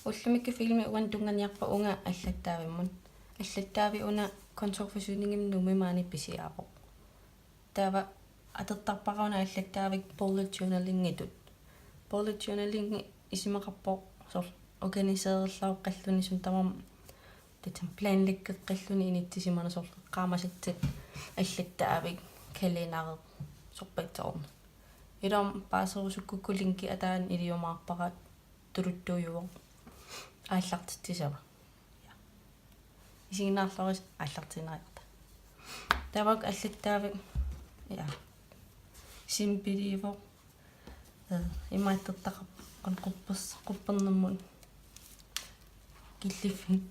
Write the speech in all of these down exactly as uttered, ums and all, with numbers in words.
Ullumikkut filmi uani tunnganiarpara uunga allattaavimmut. Allattaavi una kontorforsyningi Nuummi maani pisiaavoq. Taava atortarpara una allattaavik bullet journalingitut. Bullet journalingi isumaqarpoq soorlu organiseererlaqqalluni, suut tamarmik tassami planlæggeqqalluni inissisimanatik, soorlu eqqaamasassat, allattaavik, kalenderit, sorpassuarnik. Ilumut paaserusukkukku linki ataani iliumaarpara, tuluttuujuvoq, aallartitsisarpara. Ja. Isiginnaarluarisi aallartiinnariarta. Taava allattaavik, ja, simpeliuvoq. Eh, imaattortaqarpoq quppers-, quppernermut killiffik.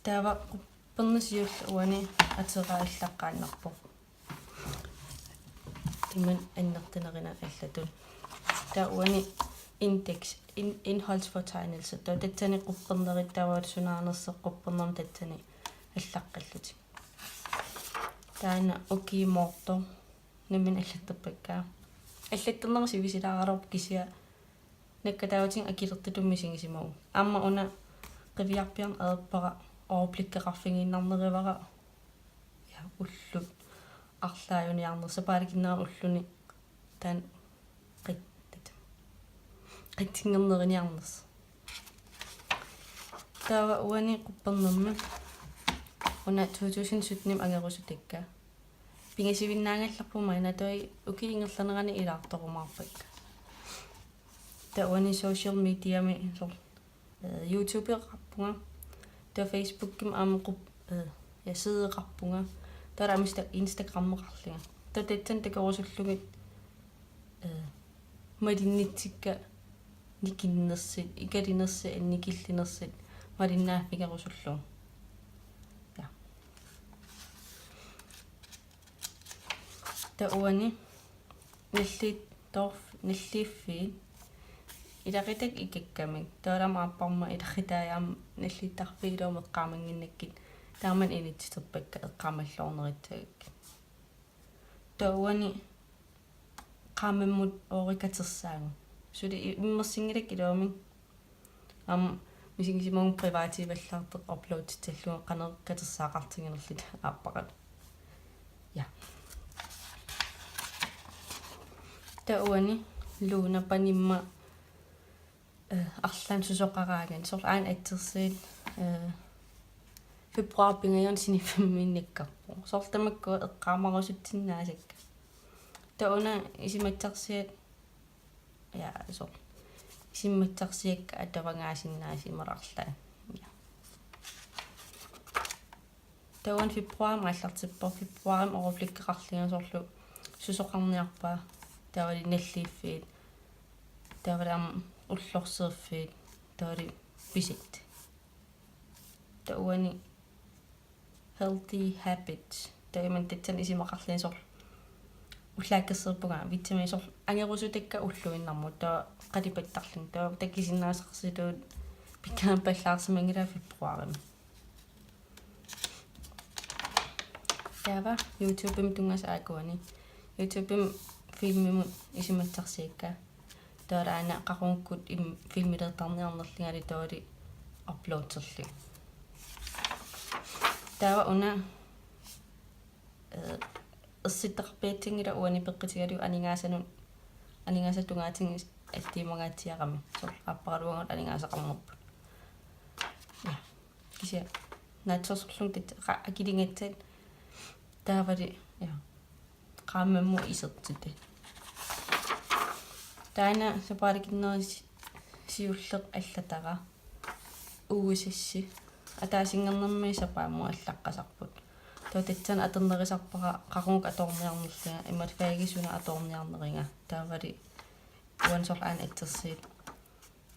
Taava qupperneq siulleq uani ateraa allaqqaannarpoq. Tamanna annertunerina allatut. Taava uani index, in-, indholdsfortegnelse. Taava tassani quppernerit, taava sunaanersoq quppernermut tassani allaqqallutik. Taanna ukioq moortoq nammineq allattorpakka. Allattorneq sivisugaluarpoq kisianni nakkataavatigut akilertutut misigisimavunga. Aamma una qiviarpiarneq ajorpara, overblikkeqarfigiinnarnerivara. Ja, ullut arlaajuniarnersut, sapaatip akunnerani ulluni taanna qit-, qit-, qitsinngorneriniarnersoq. Taava uani quppernermi una to tusind syttenimi angerusutakka. Pingasuinnaagallarput maanna, taava ukiup ingerlanerani ilaartorumaarpakka. Taava uani social mediami soorlu, eh, YouTubeqarpunga. Taava Facebookimi aamma qup-, eh, ja, sideqarpunga. Taava aamma Insta-, Instagrameqarlunga. Taava tassani takorusullugit, eh, malinnitsikka nikinnersut, ikalinersut, annikillinersut, malinnaaffigerusullugu. Ja. Taava uani nalliuttorf-, nalliuffiit ilaquttakkakka ikakkamik. Taava aamma aapparma ilaquttat aamma nalliuttarfiit ilumut eqqaamannginnakkit. Taamani inissiterpakka eqqaamalluarnerussaagakkit. Taava uani qaammammut oori katersaagut. Suli i-, immersunngilakka iluamik. Aamma misigisimavunga privaatiuvallaartoq uploaditsallugu qanoq katersaaqartiginerluta aapparalu. Ja. Taava uani Luna panimma, eh, arlaannik susoqaraangat. Soorlu aana assersuut, eh, februarip pingajuani siniffimmik nakkarpoq. Soorlu tamakku eqqaamarusutsinnaasakka. Taava una isumassarsiat, ja, soorlu isumassarsiakka atuagaasinnaasut imaluunniit arlaat. Ja. Taava uani februarimi aallartippoq, februarimi overblikkeqarlunga, soorlu susoqarniarpaa, taavali nalliuffiit, taavali aamma ullorsiorfiit, taavali pisat. Taava uani healthy habits. Taava imannak tassani isumaqarlunga soorlu ullaakkersuerpunga, vitamin soorlu angerusutakka ulluinnarmut, taava qalipattarlunga, taava takusinnaasarsiullugit pikkorippallaarsimanngilanga februarimi. Taava YouTubemi tunngasut aajuku uani. YouTubemi filmimut isumassarsiakka. Taava aana qaqugukkut im-, filmiliortarniarnerlungalu taavali uploaderlunga. Taava una, eh, ersittaqarpiatsinngilaq uani peqqutigalugu aningaasanut, aningaasat tungaatigut attuumangaatsiarami. Soorlu aapparalu uagut aningaasaqarnerput. Ja. Kisianni naatsorsorlunga tassa qa-, akiligassat taavali, ja, qaammammut isertut. Taanna sapaatip akunnerani si-, siulleq allatara. Uusassi. Ataasinngornermi sapaammut allaqqasarput. Taava tassani atornerusarpara qaqugu atuarniarnerlunga, imaluunniit fagit suna atuarniarneriga. Taavali uani soorlu aana assersuut,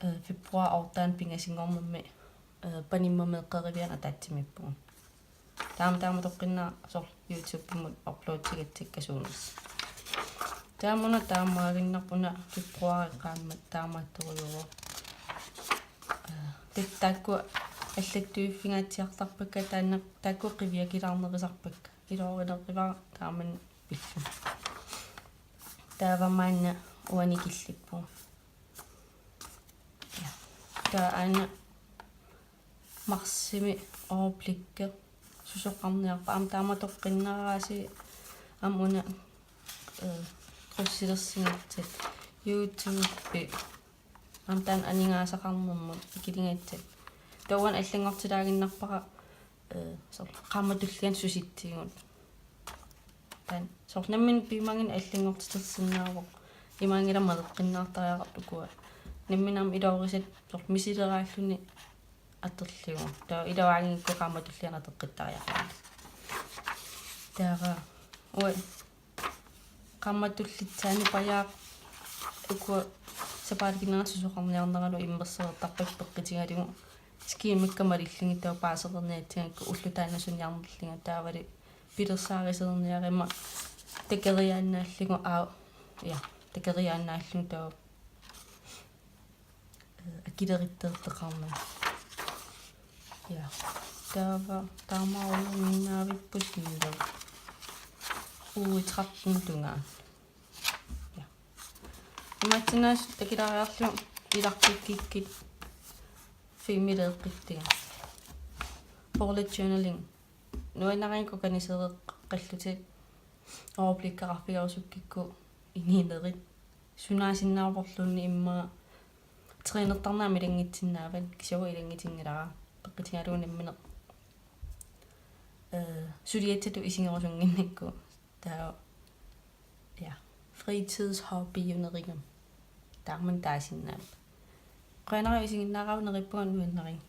eh, februar otteani pingasunngornermi, eh, panimma meeqqerivianut ataatsimiippugut. Taama taamatoqqinnaaq soorlu YouTubemut uploadigassakka suunersut. Taava una taamaaginnarpoq, una februarip qaammat taamaattorujuuvoq. Eh, tassa taakku allattuiffigaatsiartarpakka, taanna taakku qiviakulaarnerusarpakka. Iluarinerivara taamani pillunga. Taava maanna uani killippugut. Ja. Taava aana marsimi overblikki susoqarniarpat, aamma taama toqqinnaarasi, aamma una, øh, krydsiliorsigassat, YouTube, aamma taanna aningaasaqarnermut ikiligassat. Taava uani allanngortilaaginnarpara, øh, soorlu qaammatip tulliani susitsigut. Taanna soorlu nammineq piumaannginnami allanngortitersinnaavoq. Imaanngilaq maleqqinnaartariaqartut ukua. Nammineq aamma iluarisat soorlu misileraalluni atorlugu. Taava iluaanngikkukkit qaammatip tulliani atoqqittariaqarluni. Taava uanga qaammatip tullissaani pajaaq ukua sapaatip akunnerani susoqarniarneralu immersortarpakka peqqutigalugu. Skemikka malillugit taava paasereerniassagakku ulloq taanna suniarnerlunga, taavalu pilersaarusiorniaruma takoriaannaallugu, aa, ja, takoriaannaallugu taava, øh, akileruttortoqarmat. Ja. Taava taamaaruminnaavippoq sinnillu. Uge tretten tungaanut. Ja. Imaatsinnaasut takuleriarlugu ilaqqikkikkit filmiliiqqittunga. Bullet journaling. Nuannarigakkit organisereqqallutit, overblikkeqarfigerusukkukku inuunerit. Sunaasinnaavorluunniit immaqa trænertarneq aamma ilanngussinnaavat, kisianni uanga ilanngutinngilara peqqutigalugu nammineq, øh, suliassatut isigerusunnginnakku. Taava, ja, fritidshobbyunerigami. Taamani taasinnaavat. Qujanaq isiginnaarnerippit, nuannarigit.